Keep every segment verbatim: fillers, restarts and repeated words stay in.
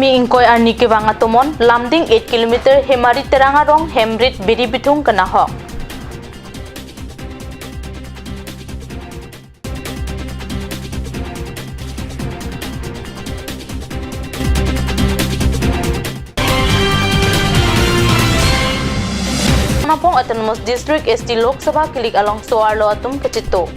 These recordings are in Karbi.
Mi ingkoi arni kevang atomon, Lumding eight kilometer Hemari Terang arong hem rit biri bithung kenahok. Nonapong Autonomous District S T Lok Sabha kilik along so-arlo atum kachito.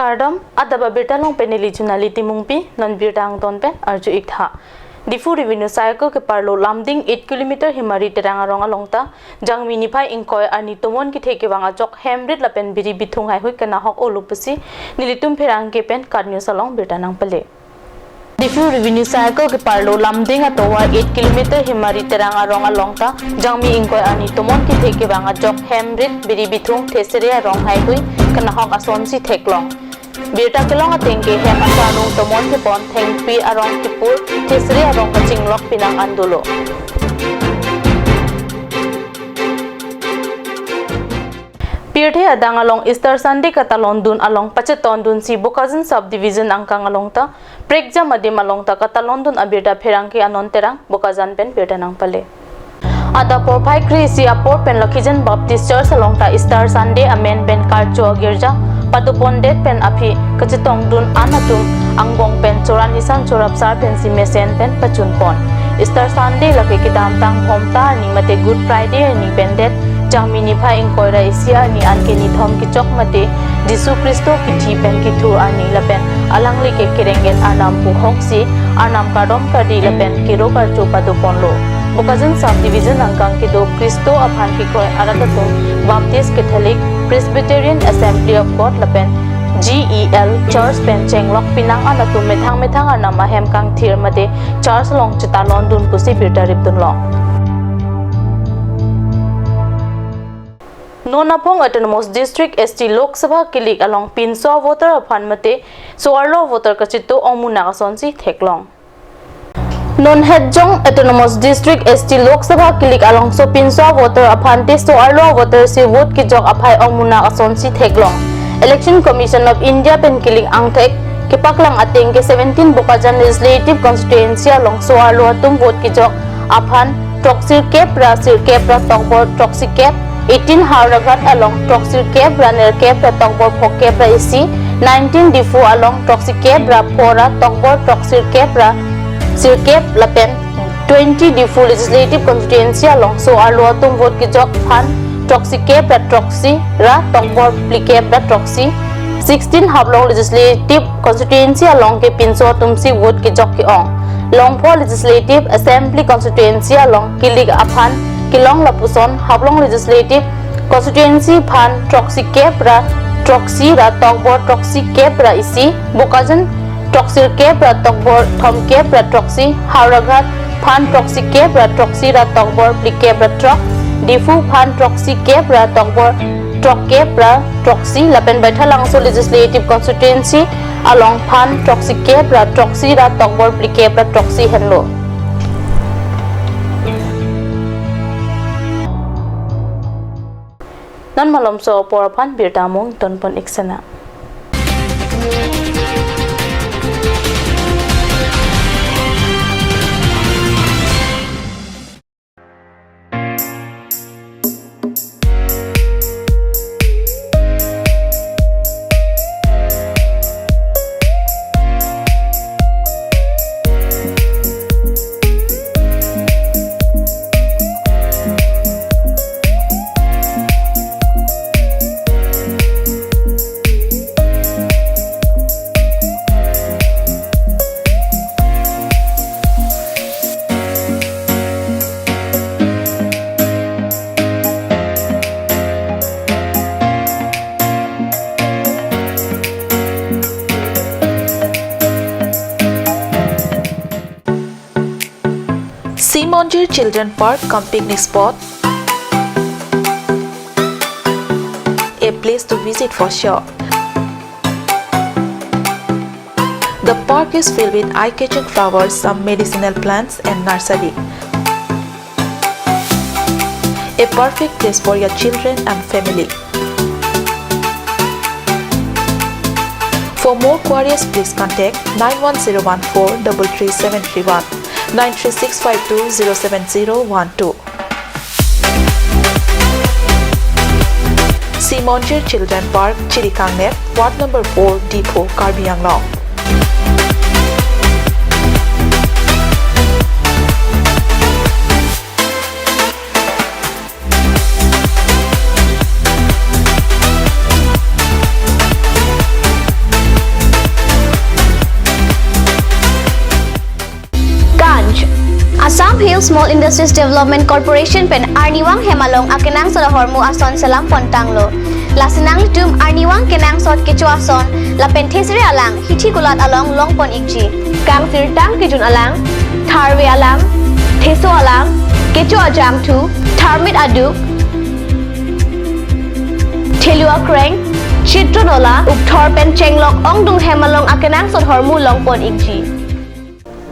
Kardom, adap abirta along pen neli Junali Timungpi, non birta angton pen arju-ik tha. Diphu Revenue Circle keparlo Lumding eight kilometer Hemari Terang arong along ta, Jangmi niphai ingkoi arni tomon kethe kevang ajok hem rit lapen biri bithung heihui kenahok olo pusi, nelitum pherangke pen KAT News along birta nangpale. Diphu Revenue Circle keparlo Lumding atovar eight kilometer Hemari Terang arong along ta, Jangmi ingkoi arni tomon kethe kevang ajok hem rit biri bithung thesere arong heihui kenahok asonsi theklong. Birta kelong ateng ke hem asarnung tomon kepon thengpi arong kepur thesere arong kachinglok pinang an dolo. Pirthe adang along Easter Sunday katalondun along pachetondunsi Bokajan Subdivision angkang along ta, prekjam adim along ta katalondun abirta pherangke Anon Terang, Bokajan pen birta nangpale. Adap porphai kre-isi apor pen Lakhijan Baptist Church along ta Easter Sunday amen pen karcho agirja padopondet pen aphi kachetongdun an atum angbong pen choran isan chorapsar pensi mesen pen pachunpon. Easter Sunday lake kedamtang Bhomta arni mate Good Friday arni pendet, Jangmi niphai ingkoi ra isi arni anke nithom kechok mate Jisu Khristo kithi pen kithur arni lapen alangli ke kerengget arnam puhoksi arnam kardom kardi lapen kero karcho padoponlo. Bokajan Subdivision angkang kedo Khristo aphan kekroi arat atum Baptist, Catholic, Presbyterian, Assembly of God lapen G E L Church pen chenglok pinang an atum methang methang arnam ahem kangthir mate church along chetalondun pusi birta ripdunlong. Nonapong Autonomous District S T Lok Sabha kilik along pinso voter aphan mate so-arlo voter kachito ongmunak asonsi theklong. Non Hetjong Autonomous District S T Lok Sabha kilik along so pinso voter aphan te so-arlo voter si vote kejok aphai ongmunak asonsi theklong. Election Commission of India pen kilik angthek kepaklang ateng ke seventeen Bokajan Legislative Constituency along so-arlo atum vote kejok aphan throksirkep ra sirkep ra tokbor throksikep, eighteen Howraghat along throksirkep ra nerkep ra tokbor phokep ra isi, nineteen Diphu along throksikep ra pho ra tokbor throksirkep ra sirkep lapen twenty Diphu Legislative Constituency along so-arlo atum vote kejok aphan throksikep ra throksi ra tokbor phlikep ra throksi, sixteen Haflong Legislative Constituency along ke pinso atum si vote kejok ke-ong. Longpho Legislative Assembly Constituency along kilik aphan kelong lapuson Haflong Legislative Constituency aphan throksi kep ra throksi ra tokbor throksi kep ra isi, Bokajan throksi kep ra tokbor thom kep ra throksi, Howraghat aphan throksi kep ra throksi ra tokbor phli kep ra throk, Diphu aphan throksi kep ra tokbor throk kep ra throksi lapen Baithalangso Legislative Constituency along aphan throksi kep ra throksi ra tokbor phli kep ra throksi henlo. Non malomso apor aphan birta mung tonpon iksana. Simonjir Children Park cum picnic spot, a place to visit for sure. The park is filled with eye-catching flowers, some medicinal plants and nursery. A perfect place for your children and family. For more queries, please contact nine one zero one four double three seven three one, nine three six five two zero seven zero one two. Simonjir Children Park, Chirikangner, Ward number four, Diphu, Karbi Anglong. Ganj. Assam Hill Small Industries Development Corporation pen arnivang hem along akenangsot ahormu ason selam pontanglo. Lasi nanglitum arnivang kenangsot kecho ason lapen thesere alang hithi kulat along longpon ikji. Kangsirtang kejun alang, tharve alang, theso alang, kecho ajangthu, tharmit aduk, thelu akreng, chitro nola, ukthor pen chenglok ongdung hem along akenangsot ahormu longpon ikji.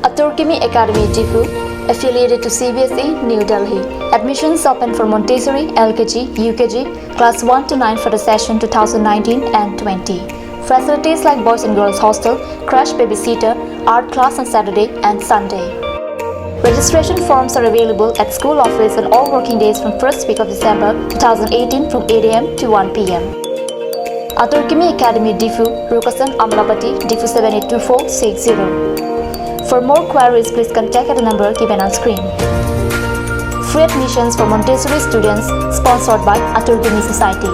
Atur Kimi Academy Diphu, affiliated to C B S E, New Delhi. Admissions open for Montessori, L K G, U K G, class one to nine for the session two thousand nineteen and twenty. Facilities like boys and girls hostel, crash babysitter, art class on Saturday and Sunday. Registration forms are available at school office on all working days from first week of December two thousand eighteen from eight A M to one P M. Atur Kimi Academy Diphu, Rukasan Amlapati, Diphu seven eight two four six zero. For more queries, please contact at the number given on screen. Free admissions for Montessori students, sponsored by Atur Kimi Society.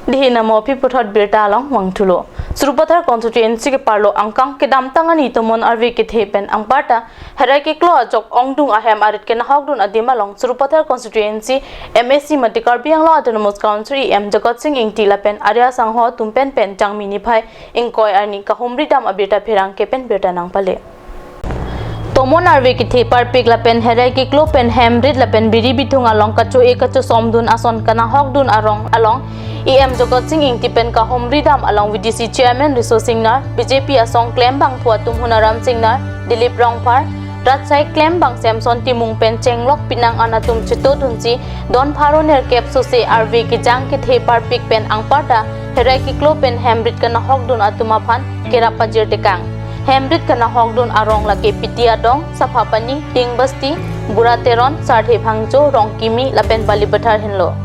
Dihi namo aphi puthot birta along vangthulo. Sarupathar constituency ke-arlo angkang kedamtang arni tomon arve kethe pen anparta herai keklo ajok ongdung ahem arit kenahokdun adim along Sarupathar constituency M A C mate Karbi Anglong Autonomous Council E M Jagat Sing Ingti lapen Arya Sangho atum pen pen Jangmi niphai ingkoi arni kahumri dam abirta pherangke pen birta nangpale. Tomon arve kethe parpik lapen herai keklo pen hem rit lapen biri bithung along kacho-e kachosomdun ason kanahokdun arong along E M Jagat Sing Ingti pen kahumri dam along V D C chairman Riso Singnar, B J P asong klembangphu atum Hunaram Singnar, Dilip Rongphar, rat asai klembang Samson Timung pen chenglok pinang an atum chetodunsi don pharo nerkep sose arve kejang kethe parpik pen anparta herai keklo pen hem rit kanahokdun atum aphan kerap pajirtekang. Hem rit kanahokdun arong lake Piti Adong, Saphapani, Ting Basti, Gura Teron, Sarthe Phangcho, Rongkimi lapen Balipathar henlo.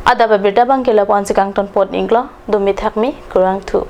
Adap abirta abangke lapu-ansi kangtonpon iklo, dumi thakmi, kurvangthu.